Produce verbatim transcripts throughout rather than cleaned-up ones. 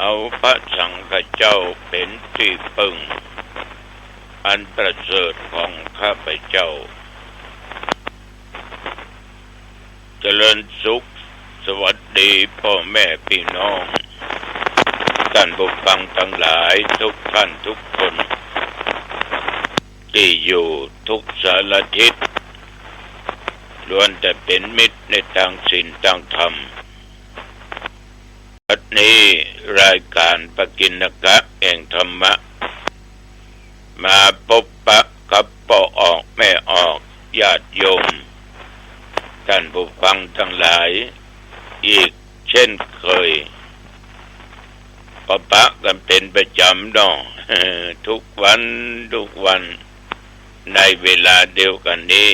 เอาพระสังฆเจ้าเป๋นตี้ปึ้งอันประเสริฐของข้าพเจ้า เจริญสุข สวัสดีป้อแม่ปี้น้อง ต้านผู้ฟังตังหลายทุกท่านทุกคน ตี้อยู่ทุกสารทิศ ล้วนแต่เป๋นมิตรในตางศีลตางธรรม บัดนี้รายก๋านปกิณกะแห่งธรรมะ มาปบปะกับป้อออกแม่ออกญาติโยม ต้านผู้ฟังตังหลายอีกเช่นเคย ปะปะกั๋นเป๋นประจ๋ำเนาะ ทุกวันทุกวัน ในเวลาเดียวกั๋นนี้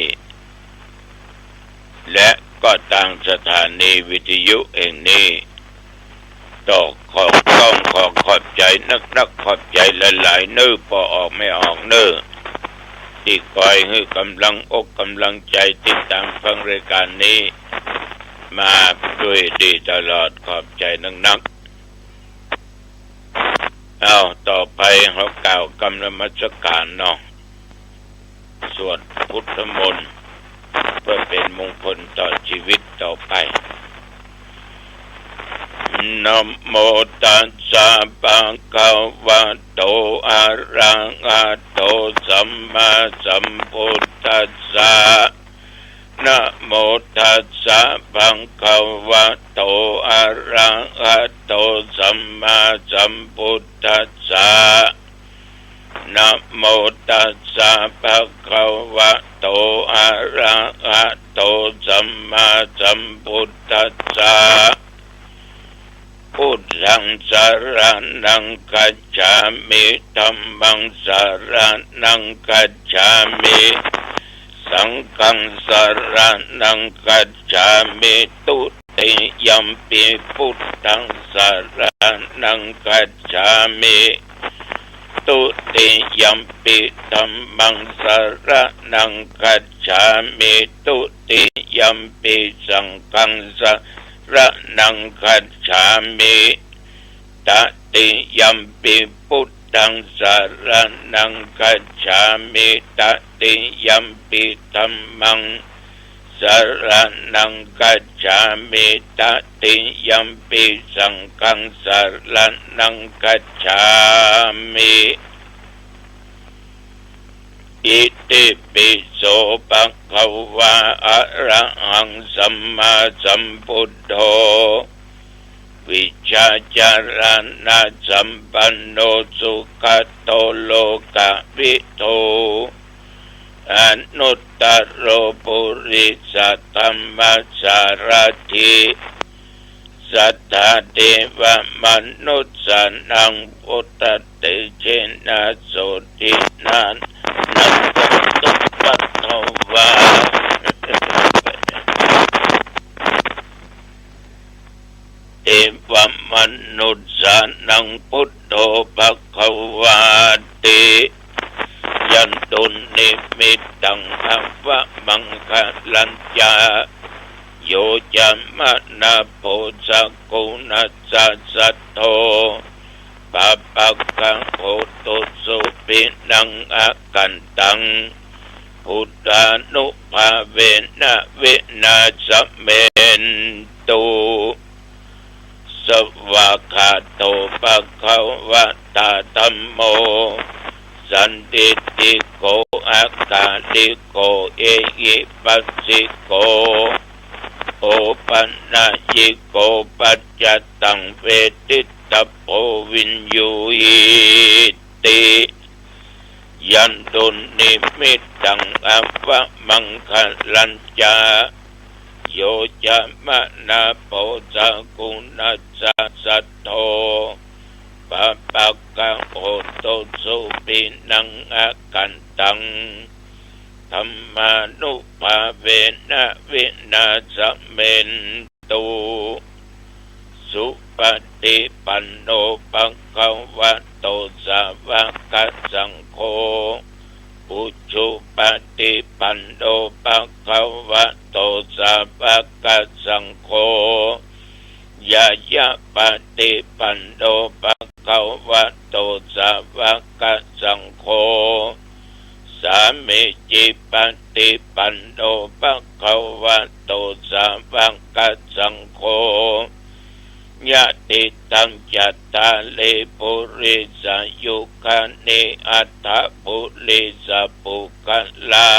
และก็ตางสถานีวิทยุแห่งนี้ ต้องขอ ต้องขอขอบใจ๋นักๆ ขอบใจ๋หลายๆ เน่อป้อออกแม่ออกเน่อ ตี้คอยหื้อก๋ำลังอกก๋ำลังใจ๋ติดต๋ามฟังรายก๋านนี้ มาโดยดีตลอด ขอบใจ๋นักๆ เอา ต่อไปเฮากล่าวกำนมัสก๋านเนาะ สวดพุทธมนต์ เพื่อเป๋นมงคลต่อชีวิตต่อไป นะโมตัสสะ ภะคะวะโต อะระหะโต สัมมาสัมพุทธัสสะ นะโมตัสสะ ภะคะวะโต อะระหะโต สัมมาสัมพุทธัสสะ นะโมตัสสะ ภะคะวะโต อะระหะโต สัมมาสัมพุทธัสสะ พุทธังสะระณังคัจฉามิ ธัมมังสะระณังคัจฉามิ สังฆังสะระณังคัจฉามิ ตุติยัมปิพุทธังสะระณังคัจฉามิ ตุติยัมปิธัมมังสะระณังคัจฉามิ ตุติยัมปิสังฆังสะระณังคัจฉามิ ตติยัมปิพุทธังสะระณังคัจฉามิ ตติยัมปิธัมมังสะระณังคัจฉามิ ตติยัมปิสังฆังสะระณังคัจฉามิ อิติปิโส ภะคะวา อะระหัง สัมมาสัมพุทโธ วิชชาจารณะสัมปันโน สุขะโต โลกะวิทู อนุตตะโร ปุริสะธัมมะสารถิ สัทธาเทวะมนุสสานัง พุทธะเตเจนะ โสตินะ นะโมตัสสะ ภะคะวา เทวะมนุสสานัง พุทโธ ภะคะวาติ ยันตุนนิมิตตัง อะวะมังคะลัญจะ โยจะมะนะโพ สะกุณัสสะ สัทโธ ปะปะกะโหตุ สุปินัง อะกันตัง พุทธานุภาเวนะ วินาสะเมนตุ สวากขาโต ภะคะวะตา ธัมโม สันทิฏฐิโก อะกาลิโก เอหิปัสสิโก โอปะนะยิโก ปัจจตัง เวทิตตะโพ วิญญูหิติ ยันตุนนิมิตตัง อะวะมังคะลัญจะ โยจะมะนะโพ สะกุณัสสะ สัทโธ ปะปะกะโหตุ สุปินัง อะกันตัง ธัมมานุภาเวนะ วินาสะเมน ตุ สุปะฏิปันโน ภะคะวะโต สาวะกะสังโฆ อุจุปะฏิปันโน ภะคะวะโต สาวะกะสังโฆ ญาญาปฏิปันโน ภะคะวะโต สาวะกะสังโฆ สามีจิปฏิปันโน ภะคะวะโต สาวะกะสังโฆ ยะติตัง จัตตาริ ปุริสายุ คานิ อัตถะ ปุริสะปุคคลา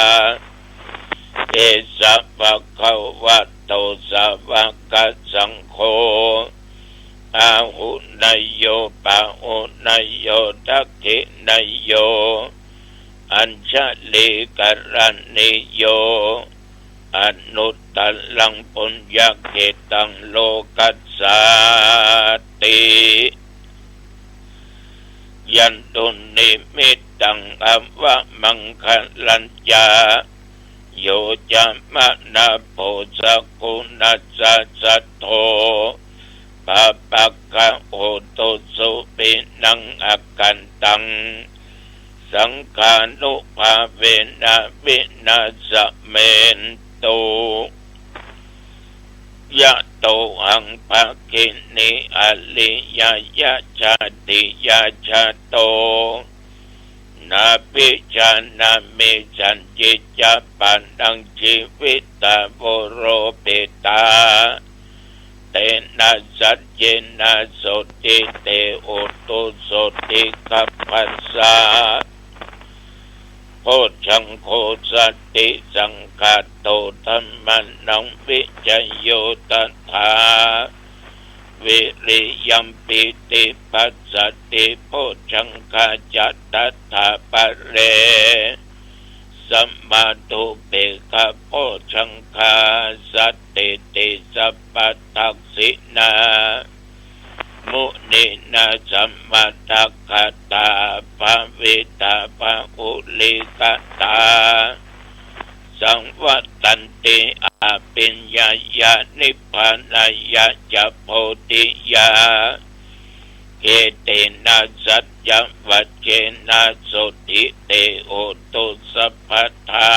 เอสะ ภะคะวะโต สาวะกะสังโฆ อาหุเนยโย ปะหุเนยโย ทักขิเนยโย อัญชลีกะรณีโย อนุตตรัง ปุญญะเขตัง โลกัสสาติ ยันตุนนิมิตตัง อวะมังคะลัญจะ โยจะมะนะโพ สักขุณัสสะ สัทโธ ปะปะกะโหตุ สุวินัง อกันตัง สังฆานุภาเวนะ วินาสะเมนตุ ยะโตหัง ภะคินี อะริยะยะ ชาติยะ ชาโต นาภิจานามิ สันติจะ ปะนัง จีวิตา โวโรปิตา เตนะ สัจเจนะ โสติเต โหตุ โสติคัพพะสสะ โพชฌังโฆ สันติสังคาโต ธัมมานัง วิจโย ตถา วิริยัม ปีติปัสสะติ โพชฌังคา จะ ตถาปะเร สมาธุเปกขะโพชฌังคา สันติติ สัพพะทักขิณา มุนีนา สมาทาคาตา ภาวิตา ภาหุลีกตา สังวัตตันติ อะภิญญายา นิพพานายะ จะ โพธิยา เอเตนะ สัจจวัจเจนะ โสติเต โหตุ สัพพะทา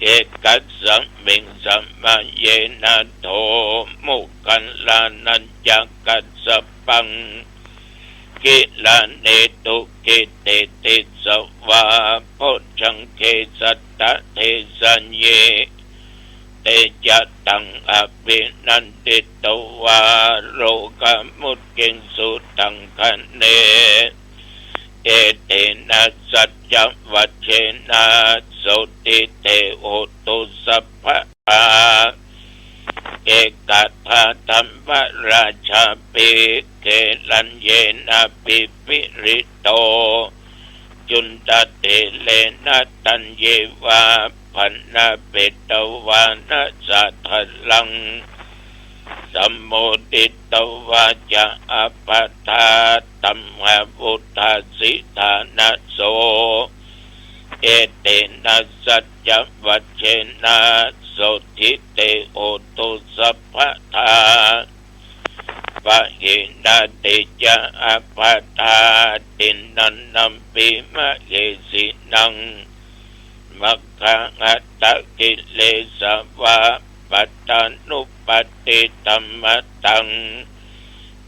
เอกัสสะมิง สะมะเยนะ โท โมคคัลลานะ จะ กัสสะปัง กิลาเนตุ กิตติติสสะวา โพชฌังเข สัตตะเทสะเย เตจะตัง อะภินันทิตวา โลกะมุตติงสุตังคะเน เอเตนะ สัจจวัจเจนะ โสติเต โหตุ สัพพะทา เอกทา ธัมมราชาปิ เกลัญเยนะ ปิปิริโต จุณฑะเถเรนะ ตัญเยวา ภัณฑะเปตวานะ สาทะลัง สัมโมทิตวา จะ อัปปะทา ธัมมาวุฏฏาสิทานะโส เอเตนะ สัจจวัจเจนะ โสติเต โหตุ สัพพะทา ปะหิณาติ จะ อัปปะทา ทินนันนัมปิ มะเหสินัง มัคคาหัตถะกิเลสวา ปัตตานุปัตติธัมมะตัง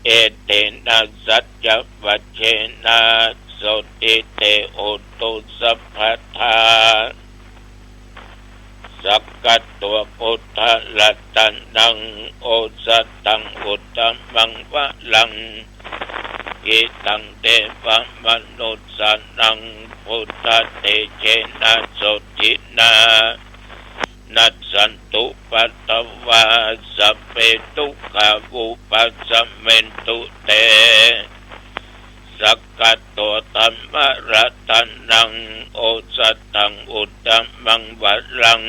เอเตนะ สัจจวัจเจนะ โสติเต โหตุ สัพพะทา สักกัตวา พุทธะรัตนัง โอสะถัง อุตตะมังวะรัง หิตัง เตวะมนุสสานัง พุทธะเตเจนะ โสตินะ นัสสันตุ ปัตตวา สัพเพ ทุกขา วุปัสสะเมนตุ เต สักกัตวา ธัมมะรัตนัง โอสะถัง อุตตะมังวะรัง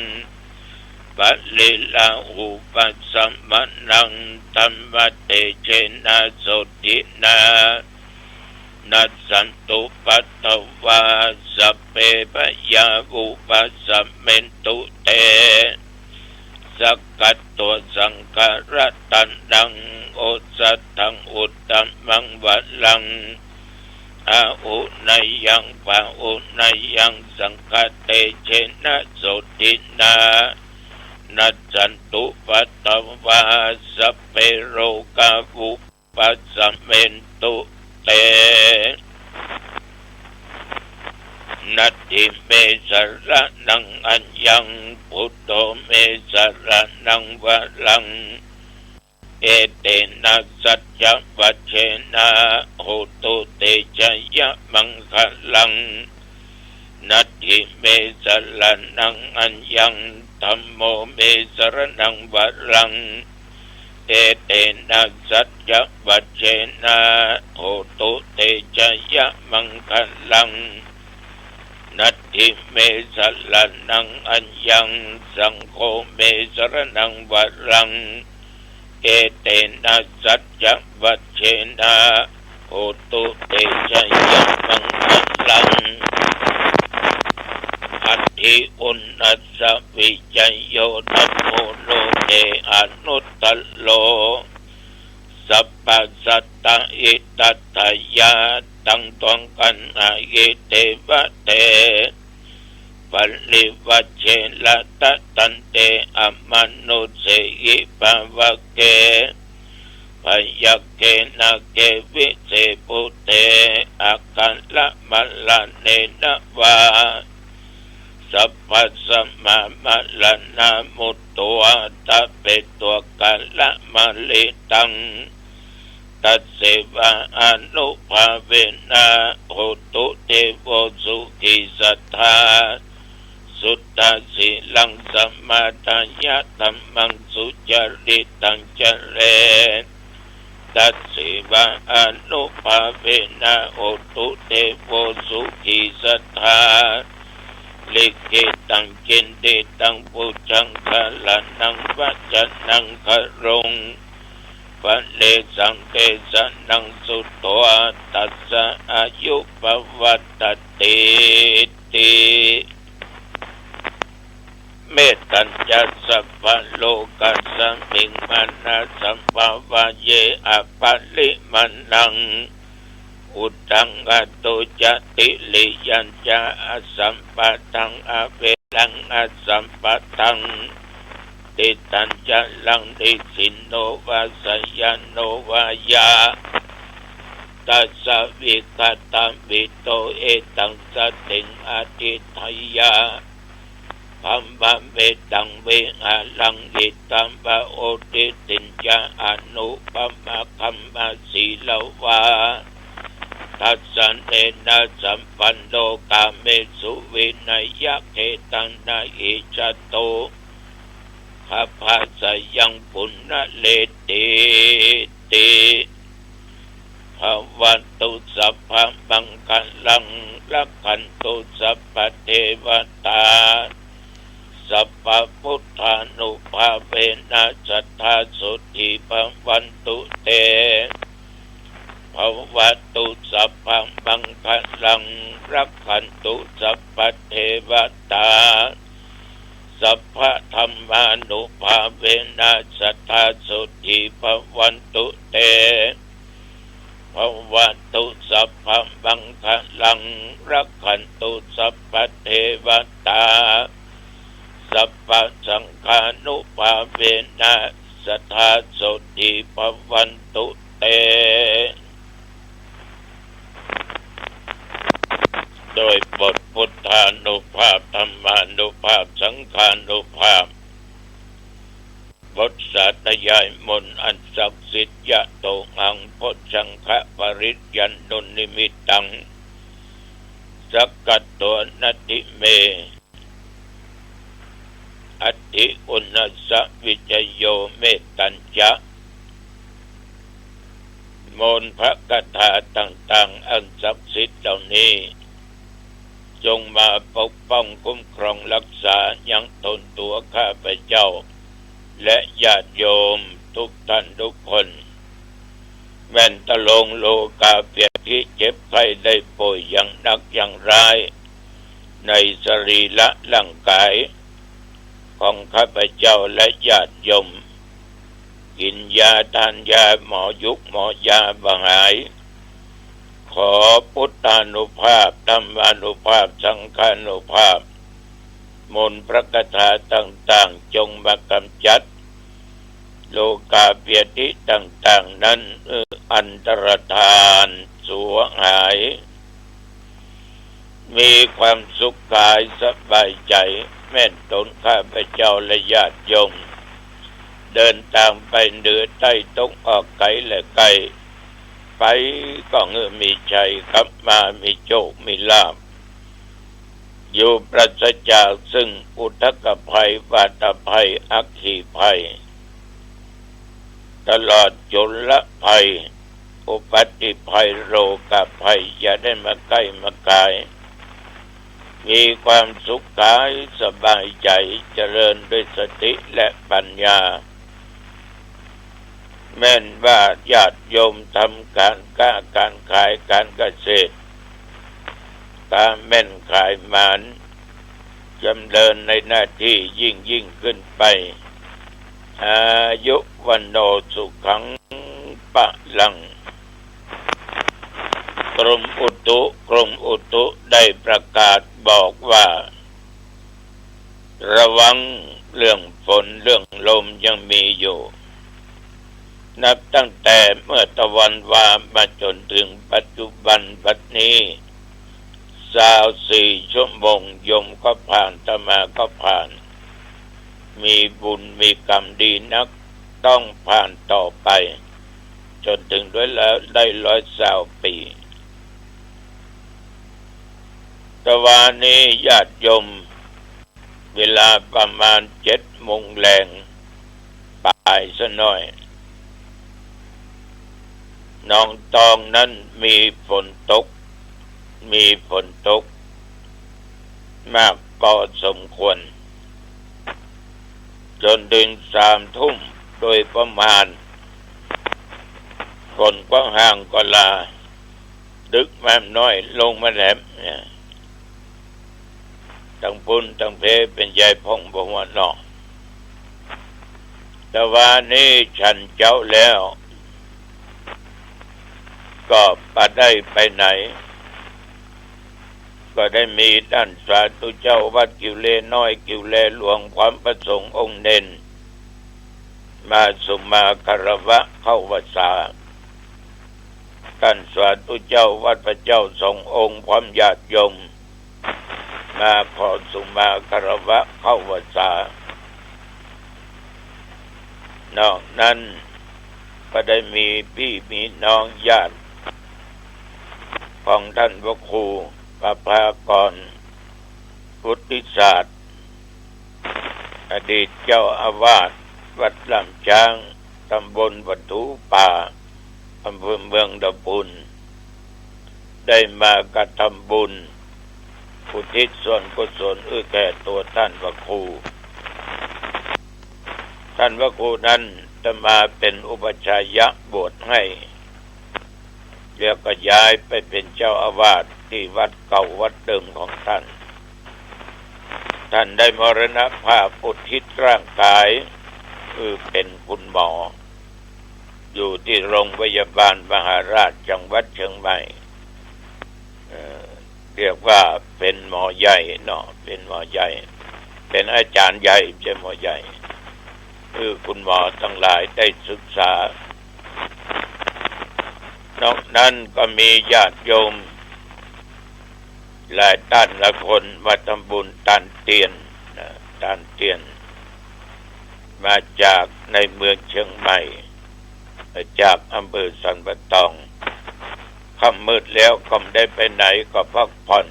ปะริลาหุปัสสะมะนัง ธัมมะเตเจนะ โสตินะ นัสสันตุ ปัตตวา สัพเพ พยา วุปัสสะเมนตุ เต สักกัตวา สังฆะรัตนัง โอสะถัง อุตตะมังวะรัง อาหุเนยัง ปะหุเนยัง สังฆะเตเจนะ โสตินะ nassantupaddavā sabbe rogā vū pasamentu te. Natthi me saraṇaṃ aññaṃ, buddho me saraṇaṃ varaṃ. Etena saccavajjena, hotu te jayamaṅgalaṃ. Natthi me saraṇaṃ aññaṃ, dhammo me saraṇaṃ varaṃ. Etena saccavajjena, hotu te jayamaṅgalaṃ. Natthi me saraṇaṃ aññaṃ, saṅgho me saraṇaṃ varaṃ. Etena saccavajjena, hotu te jayamaṅgalaṃ. Atthi uṇhassa vijayo, dhammo loke anuttaro. Sabbasattahitatthāya, taṃ taṃ gaṇhāhi devate. Parivajje laddhasan te, amanussehi pāvake. Byagghe nāge vise bhūte, akāramaraṇena vā. Sabbasmā maraṇā muttvā, tapetto kālamāritaṃ. Tasseva ānubhāvena, hotu devo sukhī sadā. Suddhasīlaṃ samādāya, dhammaṃ sucaritaṃ care. Tasseva ānubhāvena, hotu devo sukhī sadā. Likkhitaṃ cintitaṃ pūjaṃ, dhāraṇaṃ vācanaṃ garuṃ. Pare saṅghe saraṇaṃ sutvā, tassa āyu pavaḍḍhatīti. Mettañca sabbalokasmiṃ, mānasambhāvaye aparimāṇaṃ. Uddhaṃ adho ca tiriyañca, asambādhaṃ averaṃ asapattaṃ. Tiṭṭhaṃ caraṃ nisinno vā, sayāno vā yā tassa vigatamiddho, etaṃ satiṃ adhiṭṭheyya, brahmametaṃ vihāraṃ idhamāhu. Diṭṭhiñca anupagamma sīlavā, dassanena sampanno, kāmesu vineyya gedhaṃ, na hi jātu gabbhaseyyaṃ punaretīti. Bhavatu sabbamaṅgalaṃ, rakkhantu sabbadevatā, sabbabuddhānubhāvena, sadā sotthī bhavantu te. Bhavatu sabbamaṅgalaṃ, rakkhantu sabbadevatā, sabbadhammānubhāvena, sadā sotthī bhavantu te. Bhavatu sabbamaṅgalaṃ, rakkhantu sabbadevatā, sabbasaṅghānubhāvena, sadā sotthī bhavantu te. โดยบทพุทธานุภาพ ธรรมานุภาพ สังฆานุภาพ บทสาธยายมนต์อันศักดิ์สิทธิ์ Yato haṃ bojjhaṅgaparittaṃ, anuttaraṃ nimmitaṃ, sakkatvā natthi me, atthi uṇhassa vijayo, mettañca. มนต์พระคาถาต่างๆ อันศักดิ์สิทธิ์เหล่านี้ จงมาปกป้องคุ้มครองรักษา ยังตนตัวข้าพเจ้า และญาติโยมทุกท่านทุกคน แม่นตะลงโรคาพยาธิ เจ็บไข้ได้ป่วยอย่างหนักอย่างร้าย ในสรีระร่างกายของข้าพเจ้าและญาติโยม กินยาทานยา หมอยุกหมอยาบ่หาย ขอพุทธานุภาพ ธรรมานุภาพ สังฆานุภาพ มนต์พระคาถาต่างๆ จงมากำจัดโรคาพยาธิต่างๆ นั้น เออ อันตรธานสูญหาย มีความสุขกายสบายใจ๋ แม่นตนข้าพเจ้าและญาติโยม เดินตางไปเหนือใต้ตะวันออกไก๋และใก้ ไปก็หื้อมีชัยกลับมามีโชคมีลาภ อยู่ปราศจากซึ่งอุทกภัย วาตภัย อัคคีภัย ตลอดจุลภัย อุปัตติภัย โรคภัย อย่าได้มาใก้มาขาย มีความสุขกายสบายใจ๋ เจริญด้วยสติและปัญญา แม่นว่าญาติโยมทำก๋านก๊าก๋านขายก๋านเกษตร ก๋าแม่นขายหมาน จำเริญในหน้าตี้ยิ่งๆ ขึ้นไป อายุ วัณโณ สุขัง พลัง กรมอุตุ กรมอุตุได้ประกาศบอกว่า ระวังเรื่องฝนเรื่องลมยังมีอยู่ นับตั้งแต่เมื่อตะวันวามาจ๋นเถิงปัจจุบันบัดนี้ ซาวสี่ชั่วโมง โยมก็ผ่าน อาตมาก็ผ่าน มีบุญมีกรรมดีนัก ต้องผ่านต่อไป จ๋นเถิงได้ร้อยซาวปี๋ ตะวานี้ญาติโยม เวลาประมาณเจ็ดโมงแลงป๋ายซะหน้อย หนองตองนั้นมีฝนตก มีฝนตกมากพอสมควร จ๋นเถิงสามทุ่มโดยประมาณ ฝนก็ห่างก็ลา ดึกมาหน้อยลงมาแหลมเนี่ย ตังปุ้นตังเพเป๋นใยพ่องบ่หัวนอก ตะวานี้ฉันเจ๊าแล้ว ก็บ่ได้ไปไหน ก็ได้มีต้านสาธุเจ้าวัดกิ่วเลน้อย กิ่วเลหลวง พร้อมพระสงฆ์องค์เณร มาสุมาคารวะเข้าพรรษา ต้านสาธุเจ้าวัดพระเจ้าสององค์ พร้อมญาติโยม มาขอสุมาคารวะเข้าพรรษา นอกนั้นก็ได้มีปี้มีน้องญาติของต้านพระครูประภากร พุทธิศาสตร์ อดีตเจ้าอาวาสวัดล่ามจ๊าง ตำบลปะทูป่า อำเภอเมืองลำพูน ได้มากระทำบุญ อุทิศส่วนกุศลเอื้อแก่ตั๋วต้านพระครู ต้านพระครูนั้นอาตมาเป๋นอุปัชฌายะบวชให้ แล้วก็ย้ายไปเป๋นเจ้าอาวาสตี้วัดเก่าวัดเดิมของต้าน ต้านได้มรณภาพอุทิศร่างกาย คือเป๋นคุณหมอ อยู่ตี้โรงพยาบาลมหาราชจังหวัดเจียงใหม่ เอ่อ เรียกว่าเป๋นหมอใหญ่เนาะ เป๋นหมอใหญ่ เป๋นอาจ๋ารย์ใหญ่ บ่ใจ้หมอใหญ่ คือคุณหมอตังหลายได้ศึกษา นอกนั้นก็มีญาติโยมหลายต้านหลายคนมาทำบุญตานเตียนนะ ตานเตียน มาจากในเมืองเจียงใหม่ มาจากอำเภอสันป่าตอง ค่ำมืดแล้วก็บ่ได้ไปไหน ก็พักผ่อน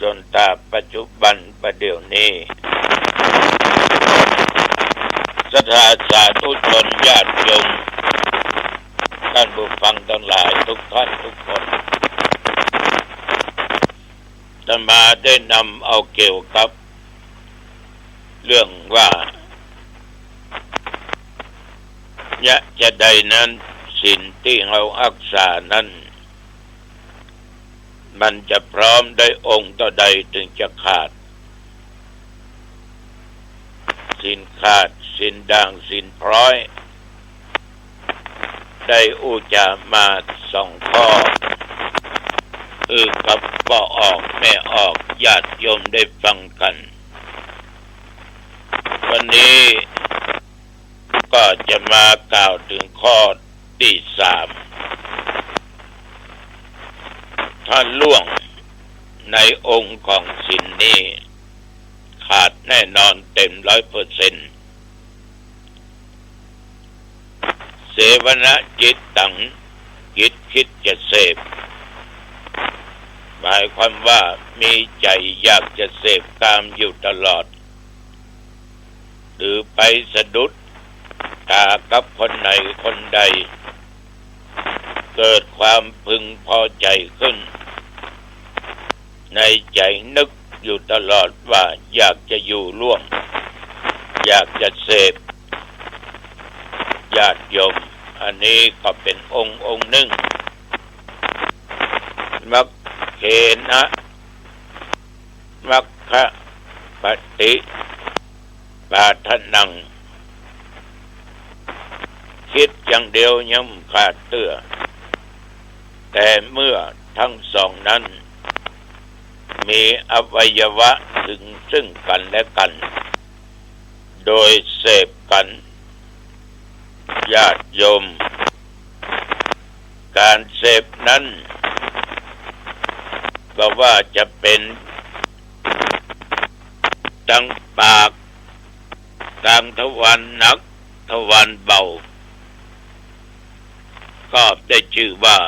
จ๋นตราบปัจจุบันประเดี๋ยวนี้ ศรัทธาสาธุชนญาติโยม ต้านผู้ฟังตังหลายทุกท่านทุกคน อาตมาได้นำเอาเกี่ยวกับเรื่องว่า ยะจะใดนั้น ศีลตี้เฮาฮักษานั้น มันจะพร้อมได้องค์เต้าใดเถิงจะขาด ศีลขาด ศีลด่าง ศีลพร้อย ได้อู้จ๋ามาสองข้อ คือกับป้อออกแม่ออก ญาติโยมได้ฟังกั๋น วันนี้ก็จะมากล่าวถึงข้อตี้สาม ถ้าล่วงในองค์ของศีลนี้ ขาดแน่นอนเต็มร้อยเปอร์เซ็นต์ เสวนาจิตตัง จิตคิดจะเสพ หมายความว่ามีใจ๋อยากจะเสพกามอยู่ตลอด หรือไปสะดุดต๋ากับคนไหนคนใด เกิดความพึงพอใจ๋ขึ้น ในใจ๋นึกอยู่ตลอดว่าอยากจะอยู่ร่วม อยากจะเสพ ญาติโยม อันนี้ก็เป๋นองค์องค์นึ่ง มัคเขนะ มัคคะปฏิปาทะนัง กึ๊ดอย่างเดียวยังบ่ขาดเตื้อ แต่เมื่อตึงสองนั้น มีอวัยวะเถิงซึ่งกั๋นและกั๋น โดยเสพกั๋น ญาติโยม ก๋านเสพนั้น บ่ว่าจะเป๋นตังปาก ตังทวารหนัก ทวารเบา ก็ได้จื้อว่า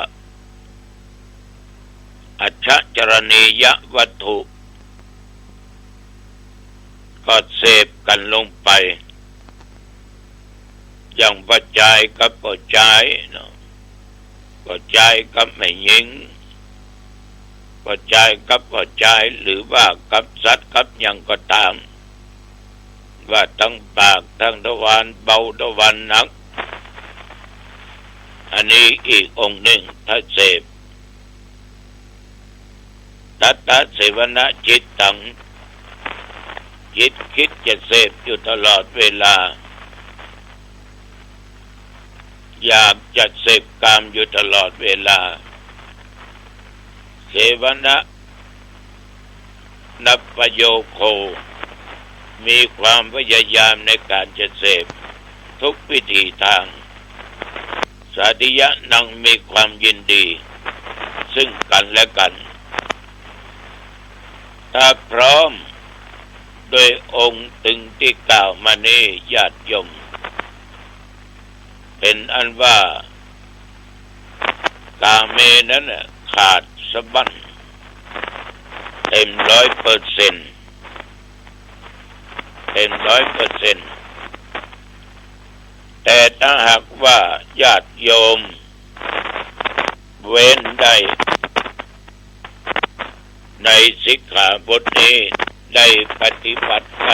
อัชชะจรณียวัตถุ ก็เสพกั๋นลงไป อย่างป้อจายกับป้อจายเนาะ ป้อจายกับแม่ญิง ป้อจายกับป้อจาย หรือว่ากับสัตว์กับหยังก็ต๋าม ว่าตังปากตังทวารเบาทวารหนัก อันนี้อีกองค์นึ่ง ถ้าเสพ ทัตตะเสวนาจิตตัง จิตกึ๊ดจะเสพอยู่ตลอดเวลา อยากจะเสพกามอยู่ตลอดเวลา เสวนา นัปปโยโค มีความพยายามในก๋านจะเสพทุกวิถีตาง สาธิยะนัง มีความยินดีซึ่งกั๋นและกั๋น ถ้าพร้อมด้วยองค์ตึงตี้กล่าวมานี้ ญาติโยม เป๋นอันว่า กาเมนั้นน่ะขาดสะบั้น เต็มร้อยเปอร์เซ็นต์ เต็มร้อยเปอร์เซ็นต์ แต่ถ้าหากว่าญาติโยมเว้นได้ ในสิกขาบทนี้ได้ปฏิบัติไป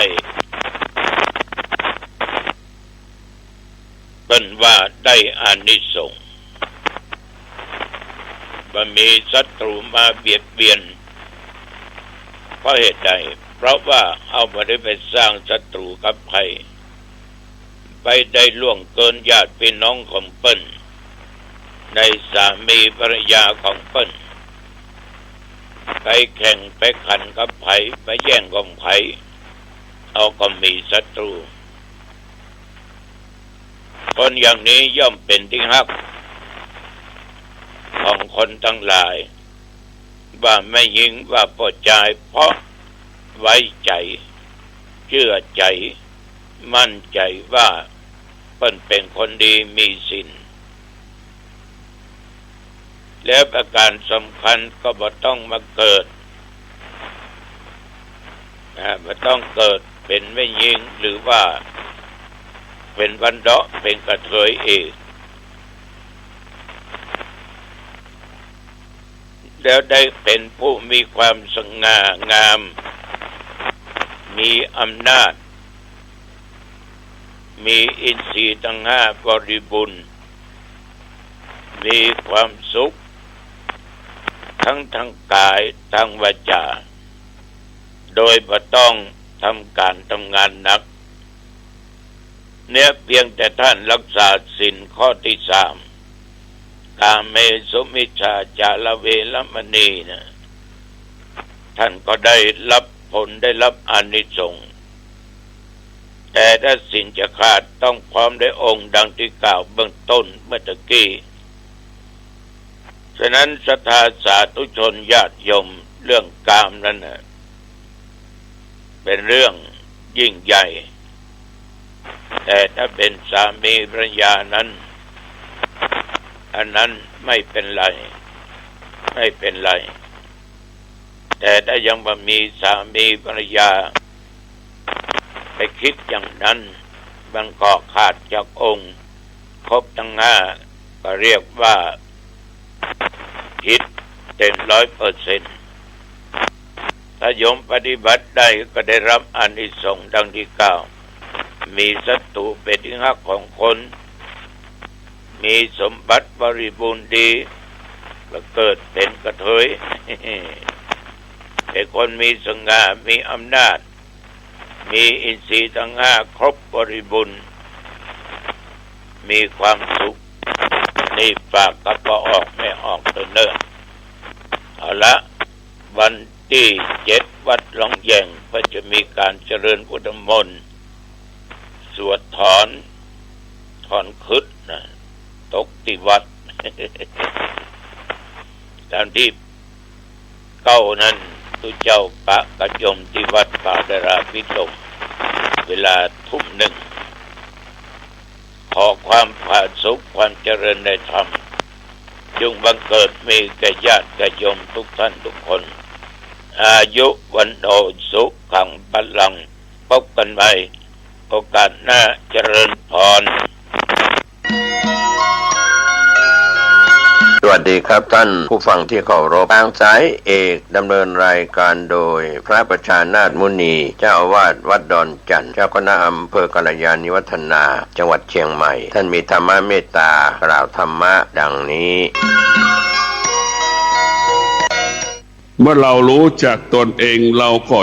เปิ้นว่าได้อานิสงส์ บ่มีศัตรู๋มาเบียดเบียน เพราะเหตุใด เพราะว่าเฮาบ่ได้ไปสร้างศัตรู๋กับใผ ไปได้ล่วงเกินญาติพี่น้องของเปิ้น ในสามีภรรยาของเปิ้น ไปแข่งไปขันกับใผ ไปแย่งของใผ เฮาก็มีศัตรู๋ คนอย่างนี้ย่อมเป๋นตี้ฮักของคนตังหลาย ว่าแม่ญิงว่าป้อจาย เพราะไว้ใจ๋ เจื้อใจ๋ มั่นใจ๋ว่าเปิ้นเป๋นคนดีมีศีล แล้วประก๋านสำคัญก็บ่ต้องมาเกิด อ่า บ่ต้องเกิดเป๋นแม่ญิง หรือว่าเป๋นวันเดาะ เป๋นกระเทยอีก แล้วได้เป๋นผู้มีความสง่างาม มีอำนาจ มีอินทรีย์ตังห้าบริบูรณ์ มีความสุข ตึงตางก๋ายตางวาจ๋า โดยบ่ต้องทำก๋านทำงานหนัก เนี่ยเปียงแต่ต้านฮักษาศีลข้อตี้สาม กาเมสุมิจฉาจาระเวระมณีนะ ต้านก็ได้ฮับผล ได้ฮับอานิสงส์ แต่ถ้าศีลจะขาดต้องพร้อมด้วยองค์ดังที่กล่าวเบื้องต้นเมื่อตะกี้ ฉะนั้นศรัทธาสาธุชนญาติโยม เรื่องกามนั้นน่ะ เป็นเรื่องยิ่งใหญ่ แต่ถ้าเป็นสามีภรรยานั้น อันนั้นไม่เป็นไร ไม่เป็นไร แต่ถ้ายังบ่มีสามีภรรยา ไปคิดอย่างนั้น มันก็ขาดจากองค์ครบทั้งห้า ก็เรียกว่าผิดเต็มร้อยเปอร์เซ็นต์ ถ้าโยมปฏิบัติได้ก็ได้รับอานิสงส์ดังที่กล่าว มีศัตรูเป็นที่ฮักของคน มีสมบัติบริบูรณ์ดี ก็เกิดเป็นกระเทย เป็นคนมีสง่า มีอำนาจ มีอินทรีย์ทั้งห้าครบบริบูรณ์ มีความสุข นี่ฝากกับพ่อออกแม่ออกเต๊อะเน่อ เอาละ วันตี้เจ็ดวัดหลองแหย่งก็จะมีการเจริญพุทธมนต์ สวดถอน ถอนคฤตนะ ตกตี้วัด ตามที่เก้านั้น ตุ๊เจ้าปะกับโยมตี้วัดป่าดาราพิรมย์ เวลาทุ่มหนึ่ง ขอความผาสุกความเจริญในธรรม จงบังเกิดมีแก่ญาติแก่โยมทุกท่านทุกคน อายุ วัณโณ สุขัง พลัง พบกันใหม่โอกาสหน้า เจริญพร สวัสดีครับท่านผู้ฟังที่เคารพ ทางสายเอกดำเนินรายการโดยพระประชานาถมุนี เจ้าอาวาสวัดดอนจันทน์ เจ้าคณะอำเภอกัลยาณิวัฒนา จังหวัดเชียงใหม่ ท่านมีธรรมเมตตากล่าวธรรมะดังนี้ เมื่อเรารู้จักตนเอง เราก็